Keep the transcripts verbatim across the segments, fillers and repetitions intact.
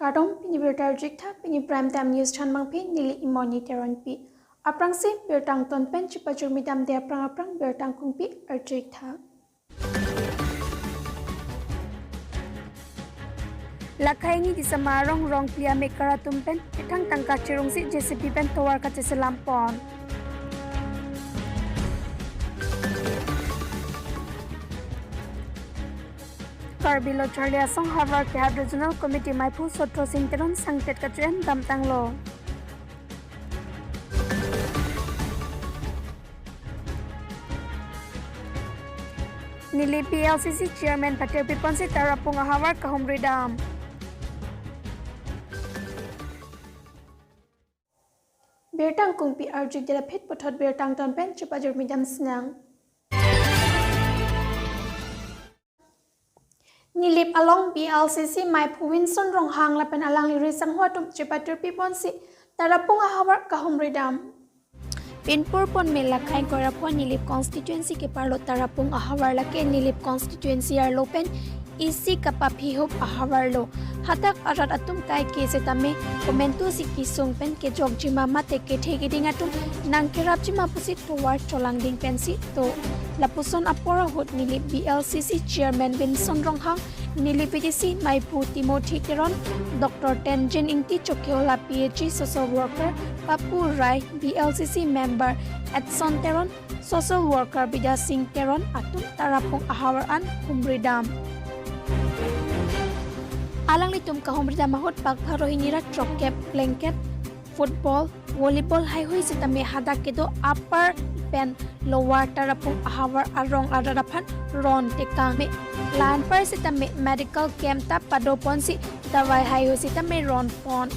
Kardom, pini birta arjik tha, pini Prime Time News chan mangphi neli Imoni Teronpi. Aphrangsi birta angton pen chepajormi damde aphrang aphrang birta angkungpi arjik tha. Lakhai ni Disama arong rong plia mekar atum pen ethang tangka chirungsi J C B pen tovar kacheselam pon. Karbi Lo Charli Asong Havar Kehap Regional Committee maiphu Sotro Sing Teron sangtet kacho-en damtanglo. Nilip B L C C Chairman patirpi ponsi Tarapung ahavar kahumri dam. Birta angkungpi arjik dela phit puthot birta angton pen chepajormi dam sinang. Nilip along B L C C maiphu Vinson Ronghang lapen alangli risangho atum chepatirpi ponsi Tarapung ahavar kahumri dam. Pinpur pon me lakhai ingkoi ra pho Nilip constituency keparlo Tarapung ahavar lake Nilip constituency arlo pen isi kapaphihup ahavarlo. Hadak arat atum kaike setame komantusi kesung pen kejokjima mate kethe keding atum nangkerapjima pusi tovar cholangding pensi to. Lapuson apor ahut Nilip B L C C Chairman Vinson Ronghang, Nilip V D C maiphu Timothy Teron, Doctor Tenjin Ingti Chokihola P H C social worker, Papu Rai, B L C C member Edson Teron, social worker Bidya Sing Teron atum Tarapung ahavar an humri dam. Alanglitum kahumri dam ahut bag pharo hini ra throkkep blanket, football, volleyball haihui setame hadak kedo upper pen lower Tarapung ahavar arong arat aphan ron tekang me. La-anpar setame medical camp ta pado ponsi davai haihui setame ron pon.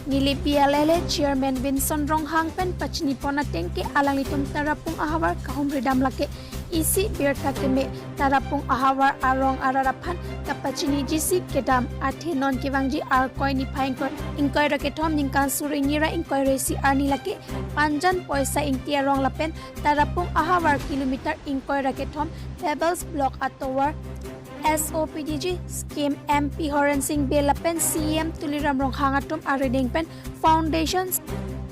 Nilip B L L A Chairman Vinson Ronghang pen pachini pon ateng ke alanglitum Tarapung ahavar kahumri dam lake isi birta keme Tarapung ahavar arong arat aphan kapachiniji si kedam. Athe non kevangji Arkoi niphai ingkoi, ingkoi ra kethom ningkan suri hini ra ingkoi ra isi arni lake Panjan Poisa Ingti arong lapen Tarapung ahavar kilometer ingkoi ra kethom Pebbles Block atovar S O P D G scheme M P Horen Sing Bey lapen C E M Tuliram Ronghang atum arideng pen foundation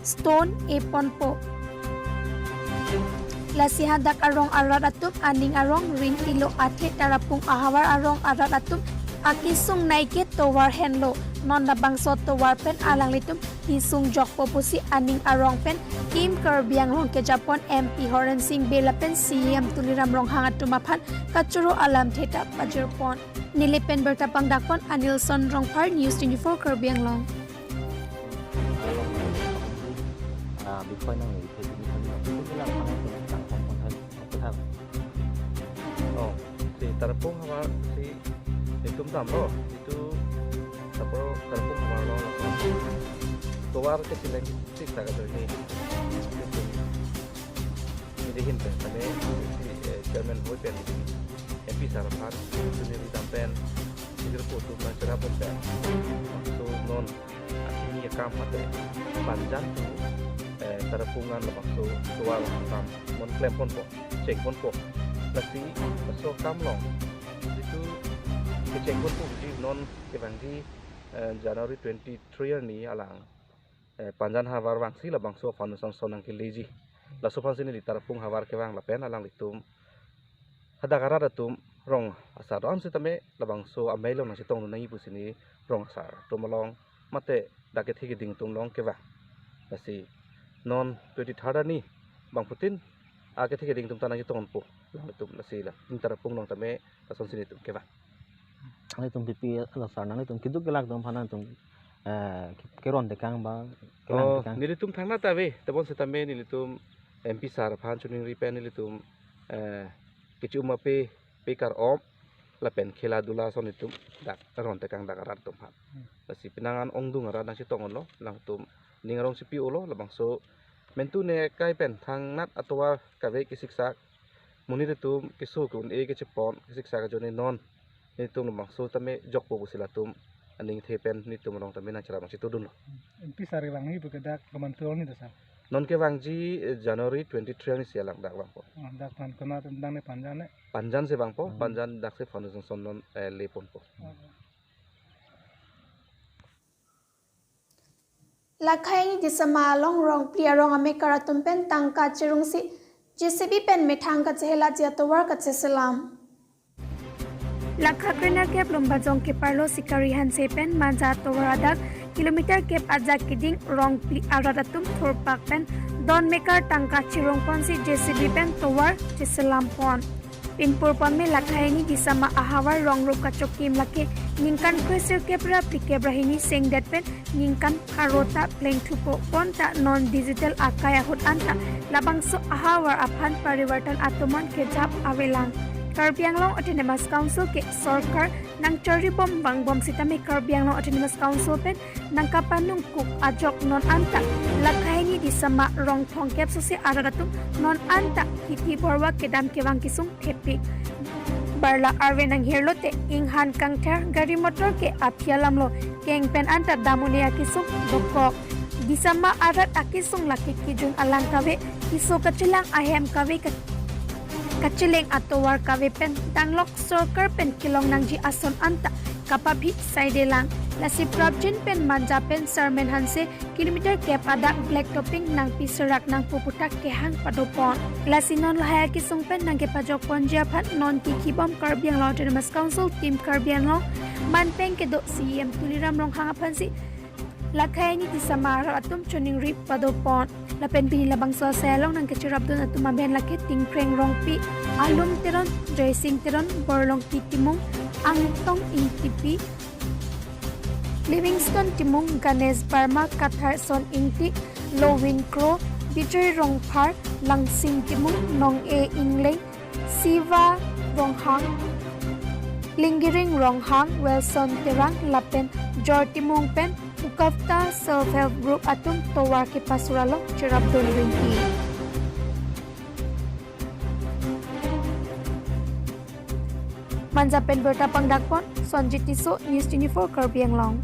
stone e ponpo. Lasi hadak arong arat atum aning arong rinti lo, athe Tarapung ahavar arong arat atum akesung naike tovar henlo. Non labangso tovar pen alanglitum kesung jokpo pusi aning arong pen Team Karbi Anglong kejapon M P Horen Sing Bey lapen C E M Tuliram Ronghang atum aphan kachoro alamthe ta pajirpon. Nilip pen birta pangdakpon Anilson Rongphar, News twenty-four Karbi Anglong. Ah, বিষয় nang ni, বিষয় nang ni, oh, si Tarapung havar si itum damlo, itu Tarapung, Tarapung havar lo, lo. Tovar ke sileng sik tak ada ini. Ini hin pen, kami si, eh, chairman hoi pen, M P sar aphan, sini di tampen, sini po tu nang cerah pon pen. So non, akhirnya kam mate, Panjan tu, eh, Tarapung an labangso tovar kam, non klem ponpo, cheng ponpo. Lasi, so kam long, itu, kecheng ponpo, di non kevangji, eh, January twenty-three arni alang, eh, Panjan havar vangsi labangso foundation stone nangkeleji. Laso aphansi neli Tarapung havar kevang lapen alanglitum hadak arat atum rong asar do-an setame labangso amei along nangchetongdun nangji pusi neli rong asar atum along mate dak kethe keding atum along kevang. Lasi non twenty-third arni bangphutin akethe keding atum ta nangchetongpo alanglitum, lasi la Tarapung along tame lasonsi nelitum kevang. Nanglitum P P lo sar, nanglitum keduk kelak atum aphan nangtum, eh, keron tekang ba, kelang, oh, tekang. Nelitum thangnat ave, tebon setame nelitum M P sar aphan choningri pen nelitum, eh, kechi-um ape, pe kar-om, lapen khela dula ason nelitum dak ron tekang dak arat atum aphan. Hmm. Lasi penang an ongdung arat nangchetong-onlo, alangtum ning arong si pi-olo, labangso mentu ne kai pen thangnat atovar kave kesiksak, monit atum keso ke-un-e kechepon, kesiksak ajoine non nelitum labangso tame jokpo pusi latum aningthe pen nelitum along tame nangcherap nangchetongdunlo. M P sar kevangji pu ke dak komantu arni ta sar? Non kevangji, eh, January twenty-three arni si alang dak vangpo. Oh, dak pan kona atum dak ne Panjan ne? Panjan si vangpo, hmm, Panjan dak si foundation stone non, eh, le ponpo. Oh. Lakhai hini Disama along rong phli arong amekar atum pen tangka chirungsi J C B pen methang kachehelaji atovar kacheselam. Lakha krenerkep Lumbajong keparlo Sikari Hanse pen Manja atovar adak kilometer kep ajak keding rong phli arat atum thurpak pen don mekar tangka chirungponsi J C B pen tovar cheselampon. Pinpurponme lakhai hini Disama ahavar rong rup kachokim lake ningkan kresirkep ra phlikep ra hini sengdet pen ningkan pharo ta plengthupo, bonta non digital akai ahut anta labangso ahavar aphan parivartan atomon kejap avelang. Karbi Anglong Autonomous Council ke sorkar nangchoribom vangbom sitame Karbi Anglong Autonomous Council pen nangkapanungkuk ajok non anta lakhai hini Disama rong thomkep sose arat atum non anta hiti borwa kedam kevang kesung thepik. Barla arve nanghirlote inghan kangthar gari motor ke aphi alamlo keng pen anta dam un-e akesung dokok. Disama arat akesung lake kejun alang kave, keso kachelang ahem kave ka-, kacheleng atovar kave pen danglok sorkar pen kelong nangji ason anta kapaphi saidelang. Lasi prapjin pen Manja pen Sarmen Hanse kilometer kep adak black topping nangpi serak nangpo puthak kehang padopon. Lasi non lahai akesung pen nangkepajokponji aphan non kikhibom Karbi Anglong Autonomous Council Team Karbi Anglong manpeng kedo C E M Tuliram Ronghang aphansi lakhai hini Disama arat atum choningri padopon. Lapen pini labangso asai along nangkecherapdun atum aben lake Tingkreng Rongpi, Alum Teron, Joysing Teron, Borlongpi Timung, Angtong Ingtipi, Livingstone Timung, Ganesh Barma, Katharson Ingti, Lowin Kro, Bijoy Rongphar, Langsing Timung, Nong-e Ingleng, Siva Ronghang, Linggiring Ronghang, Wilson Terang lapen Jor Timung pen Ukafta Self Help Group atum tovar kepasur along cherapdun rinti. Manja pen birta pangdakpon Sonjit Tisso, News twenty-four Karbi Anglong.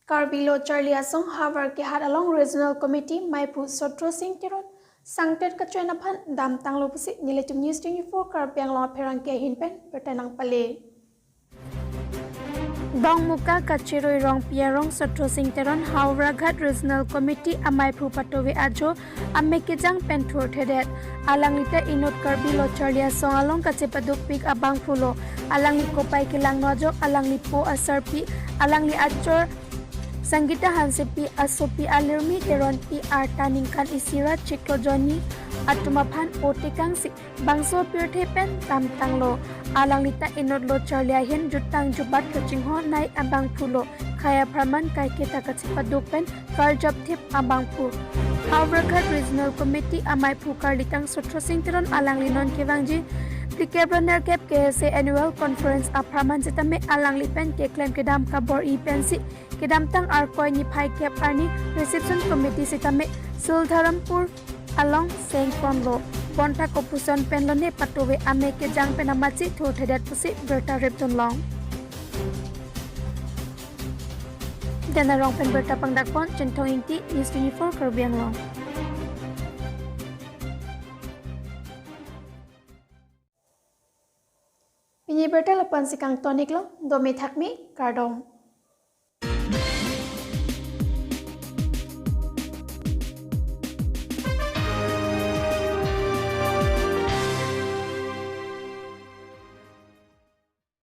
Karbi Lo Charli Asong Havar Kehat along Regional Committee maiphu Sotro Sing Teron sangtet kachoin aphan damtanglo pusi nelitum News twenty-four Karbi Anglong apherangke ahin pen birta nangpale. Dongmuka Kachirui Rongpi arong Sotro Sing Teron Howraghat Regional Committee amaiphu patove ajo amek kejang pen thurthedet. Alangli ta inut Karbi Lo Charli Asong along kachepadukpik abangphulo. Alangli kopai kelangno ajok alangli po asarpi, alangli achor Sangita Hansepi asopi alirmi Teronpi arta ningkan isi ra chiklo jonni atum aphan otekangsi bangso pirthe pen damtanglo. Alangli ta inut Lo Charli ahin jutang jubat kachinghon nai abangphulo. Khei apharman kaike ta kachepaduk pen karjap thip abangphu. Howraghat Regional Committee amaiphu karlitang Sotro Sing Teron alangli non kevangji phlikep ra nerkep K S A Annual Conference apharman sitame alangli pen keklem kedam kabor-i pensi kedamtang Arkoi niphai kep arni Reception Committee sitame Sildharampur along sengponlo. Bonta kopuson pen lone patove amek kejang pen amatsi thurthedet pusi birta ripdunlong. Dena rong pen birta pangdakpon Chinthong Ingti, News twenty-four Karbi Anglong. Pini birta lapu-ansi kangtoniklo, dome thakme, kardom.